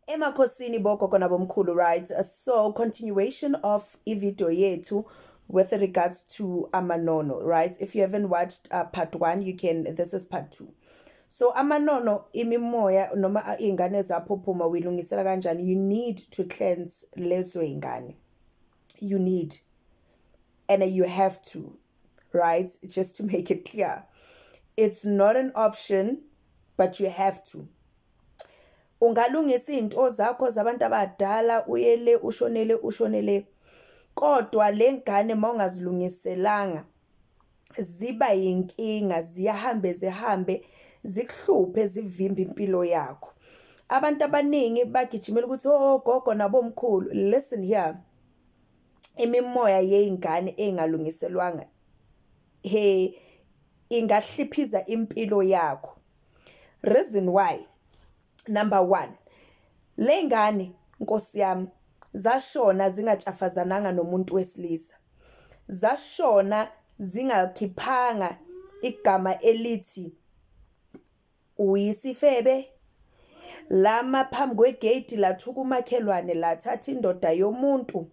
Emakhosini bogogo nabomkhulu, right? So continuation of ivideo yethu with regards to amanono, right? If you haven't watched part 1, you can, this is part 2. So amanono, imimoya noma iy'ngane zaphuphuma, uyilungisela kanjani? You need to cleanse lezo y'ngane. You need and you have to, right? Just to make it clear, it's not an option, but you have to. Ungalungisa izinto zakho zabantu abadala, uyele ushonele ushonele, kodwa lengane mawungazilungiselanga ziba yinkinga, ziyahambe zihambe zikuhluphe, zivimbe impilo yakho. Abantu abaningi bagijimela ukuthi oh, gogo nabomkhulu. Listen here, imimoya yey'ngane engalungiselwanga, he, ingahliphiza impilo yakho. Reason why, number 1, le ngane, nkosi yami, zashona zingatshafazananga nomuntu wesilisa, zashona zingakhiphanga igama elithi uyisifebe, lama phambi kwegate, lathuka umakhelwane, lathatha indoda yomuntu,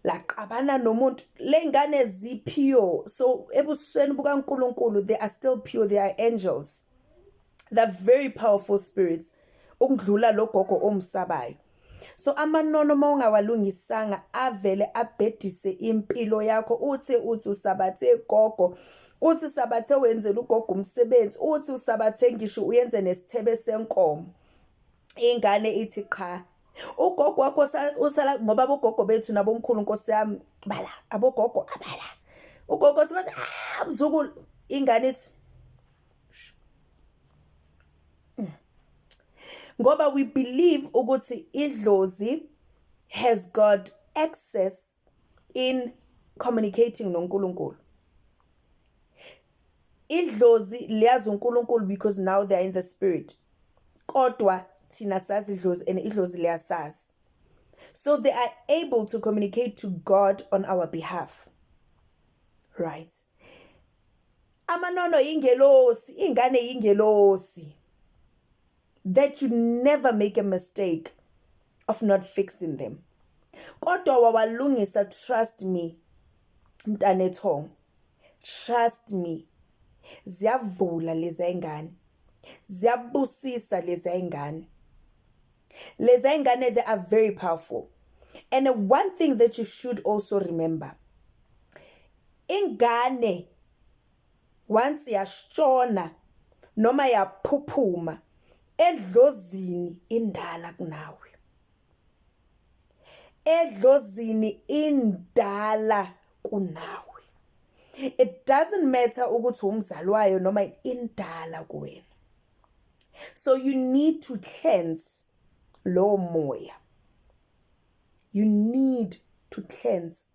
laqabana nomuntu. Lengane zi-pure, so ebusweni bukaNkulunkulu they are still pure. They are angels, they're very powerful spirits ukudlula lo gogo omsabayo. So amanono mawungawalungisanga avele abhedise impilo yakho. Uthi usabathe gogo, uthi sabathe wenzela ugogo umsebenzi, uthi usabathe ngisho uyenze nesithebe senkomo, ingane ithi qha, ugogo wakho usala, ngoba abogogo bethu nabomkhulu, nkosi yami, bala abogogo abala ugogo sibathi, "Ah, mzukulu." Ingane ithi, ngoba we believe ukuthi idlozi has got access in communicating noNkulunkulu. Idlozi liyazi uNkulunkulu because now they are in the spirit, kodwa thina sazi idlozi and idlozi liyasazi, so they are able to communicate to God on our behalf, right? Amanono ingelosi, ingane ingelosi that you never make a mistake of not fixing them. Kodwa wawalungisa, trust me, mntanethongo, trust me, ziyavula lezi ingane, ziyabusisa lezi ingane. Lezi ingane, they are very powerful. And one thing that you should also remember, ingane once yashona noma yaphuphuma, edlozini indala kunawe, edlozini indala kunawe. It doesn't matter ukuthi umzali wayo noma indala kuwena. So you need to cleanse lo moya, you need to cleanse,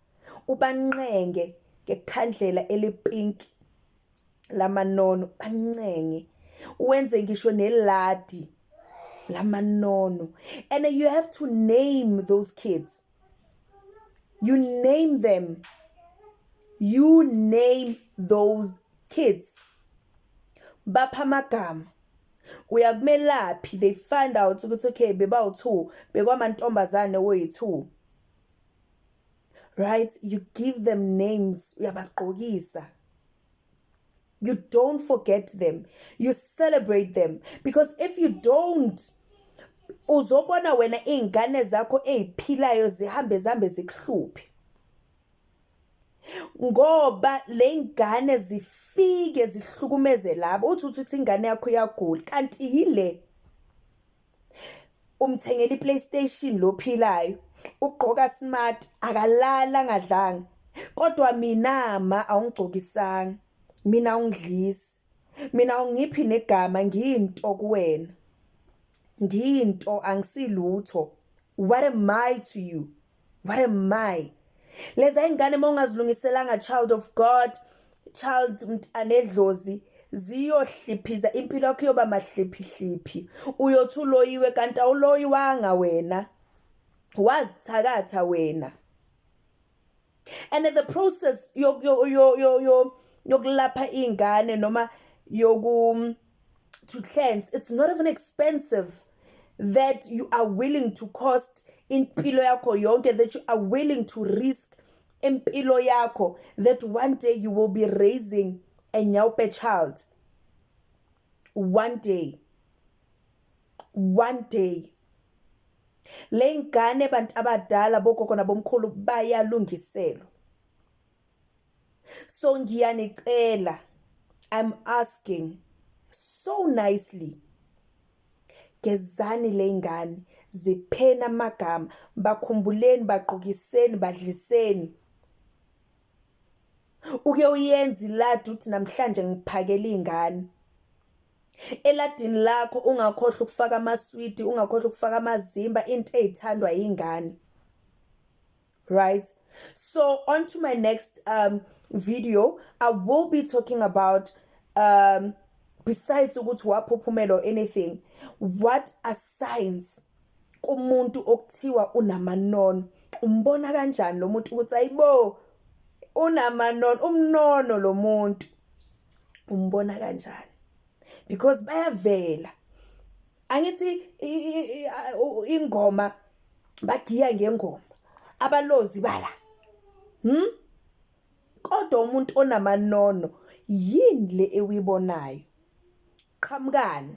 ubanqenge ngekhandlela elipink lamanono, bancenge, wenze ngisho neladi lamanono. And you have to name those kids. You name them, you name those kids, bapha amagama. Uyakumelaphi, they find out ukuthi okay, bebawu2, bekwamantombazane woyi2, right? You give them names, uyabagqokisa. You don't forget them, you celebrate them, because if you don't, uzobona wena izingane zakho eziphilayo zihambe zihambe zikuhluphe, ngoba lengane zifike zihlukumeze labo. Uthi ingane yakho iyagula, kanti yile umthengela iPlayStation lophilayo, ugqoka smart, akalala angadlanga, kodwa mina ma awungigcokisanga, mina awungidlisi, mina awungiphi negama, ngiyinto kuwena, ngiyinto, angisilutho. What am I to you? What am I? Leza ingane mawungazilungiselanga, child of God, child, mntanedlozi, ziyohliphiza impilo yakho, yoba mahliphihliphi. Uyothi uloyiwe, kanti awuloyiwanga, wena wazithakatha wena. And the process yokulapha ingane noma yoku to cleanse, it's not even expensive. That you are willing to cost impilo yakho yonke, that you are willing to risk impilo yakho, that one day you will be raising a nyaope child. One day, one day, le ngane, bantu abadala, bogogo nabomkhulu, bayalungiselwa. So ngiyanicela, I'm asking so nicely, gezani le ngane, zipheni amagama, bakhumbuleni, bagqokiseni, badliseni. Uke uyenze iladi, uthi namhlanje ngiphakela ingane. Eladini lakho ungakhohlwa ukufaka amaswidi, ungakhohlwa ukufaka amazimba, into ezithandwa yingane, right? So on to my next video, I will be talking about, besides ukuthi waphuphumela or anything, what are signs kumuntu okuthiwa unamanono. Umbona kanjani lo muntu ukuthi ayibo, unamanono, umnono lo muntu umbona kanjani? Because bayavela, angithi ingoma bagiya ngengoma, abalozi bala, Kodwa umuntu onamanono, yini le ewuyibonayo? Qhamukani.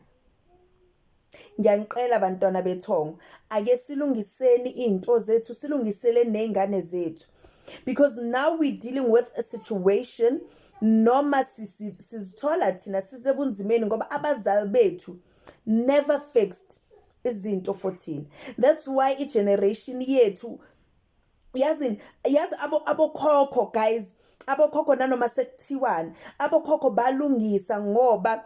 Ngiyanicela, bantwana bethongo, ake silungiseni izinto zethu, silungisele nezingane zethu, because now we dealing with a situation noma sizithola thina sisebunzimeni ngoba abazali bethu never fixed izinto for thina. That's why i-generation yethu, yazi, yazi abokhokho, guys, abokhokho, nanoma sekuthiwani, abokhokho balungisa ngoba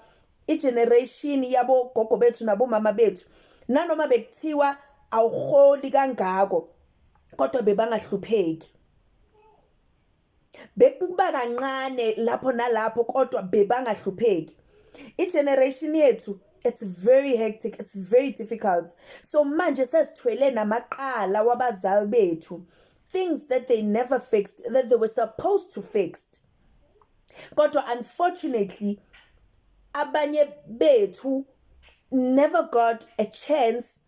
i-generation yabo gogo bethu nabomama bethu, nanoma bekuthiwa awuholi kangako, kodwa bebangahlupheki. Bekuba kancane lapho nalapho, kodwa bebangahlupheki. I-generation yethu, it's very hectic, it's very difficult. So manje sesithwele namaqala wabazali bethu, things that they never fixed, that they were supposed to fix, kodwa unfortunately abanye bethu never got a chance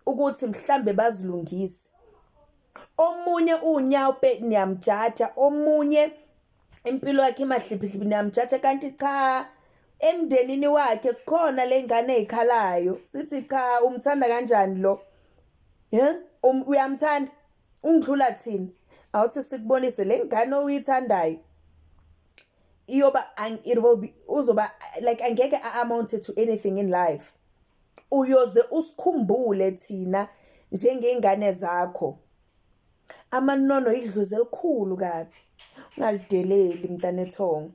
ukuthi mhlambe bazilungise. Omunye unyaope, niyamjaja. Omunye impilo yakhe imahliphihliphi, niyamjaja, kanti cha, emndenini wakhe kukhona lengane ezikhalayo. Sithi cha, umthanda kanjani lo? Yeah, uyamthanda, ungidlula thina. Awuthi sikubonise le ngane oyithandayo iyoba, it will be, uzoba like angeke amount to anything in life. Uyoze usikhumbule thina njengengane zakho. Amanono idlozi elikhulu kabi, ungalideleli, mntanethongo.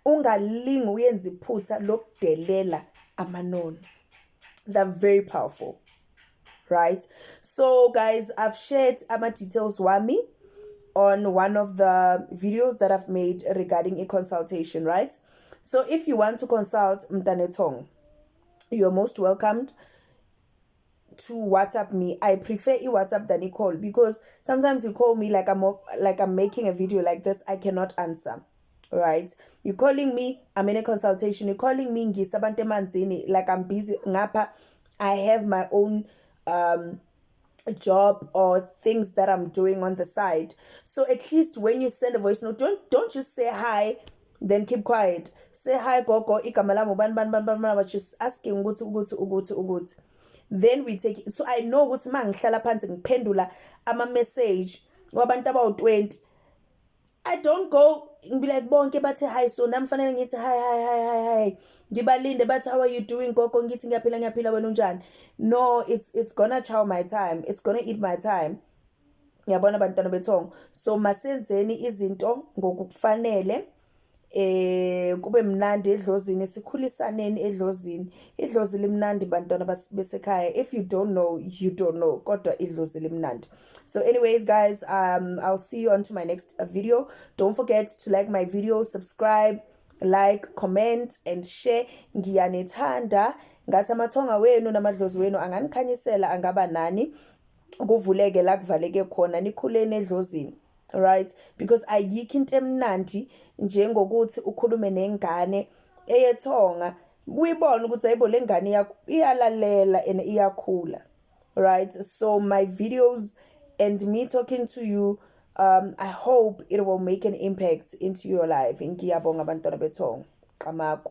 Ungalingi uyenza iphutha lokudelela amanono. They're very powerful, right? So guys, I've shared ama details wami on one of the videos that I've made regarding a consultation, right? So if you want to consult mntanethongo, you're most welcomed to WhatsApp me. I prefer a WhatsApp than a call because sometimes you call me like I'm making a video like this, I cannot answer. Right? You're calling me, I'm in a consultation. You're calling me ngisabantu emanzini, like I'm busy ngapha. I have my own job or things that I'm doing on the side. So at least when you send a voice note, don't just say hi, then keep quiet. Say, "Hi gogo, igama lami ubani bani bani bani," but just asking ukuthi ukuthi ukuthi ukuthi. Then we take it. So I know ukuthi mangihlala phansi ngiphendula ama message wabantu abawu20, I don't go ngibe like bonke bathe hi, so nami fanele ngithi hi, hi, hi, hi, hi. Ngibalinde bathi, "How are you doing, gogo?" Ngithi, "Ngiyaphila, ngiyaphila, wena unjani?" No, it's gonna chow my time, it's gonna eat my time. Ngiyabona, bantwana bethongo. So masenzeni izinto ngokufanele, kube mnandi edlozini, sikhulisaneni edlozini. Idlozi limnandi, bantwana besekhaya. If you don't know, you don't know, kodwa idlozi limnandi. So anyways guys, I'll see you on to my next video. Don't forget to like my video, subscribe, like, comment and share. Ngiyanithanda. Ngathi amathonga wenu namadlozi wenu anganikhanyisela, angaba nani, kuvuleke la kuvaleke khona, nikhuleni edlozini, right? Because ayikho into emnandi njengokuthi ukhulume nengane eyethonga, uyibone ukuthi ayibo, lengane yakho iyalalela and iyakhula. Right, so my videos and me talking to you, I hope it will make an impact into your life. Ngiyabonga, abantwana bethongo. Qamaku.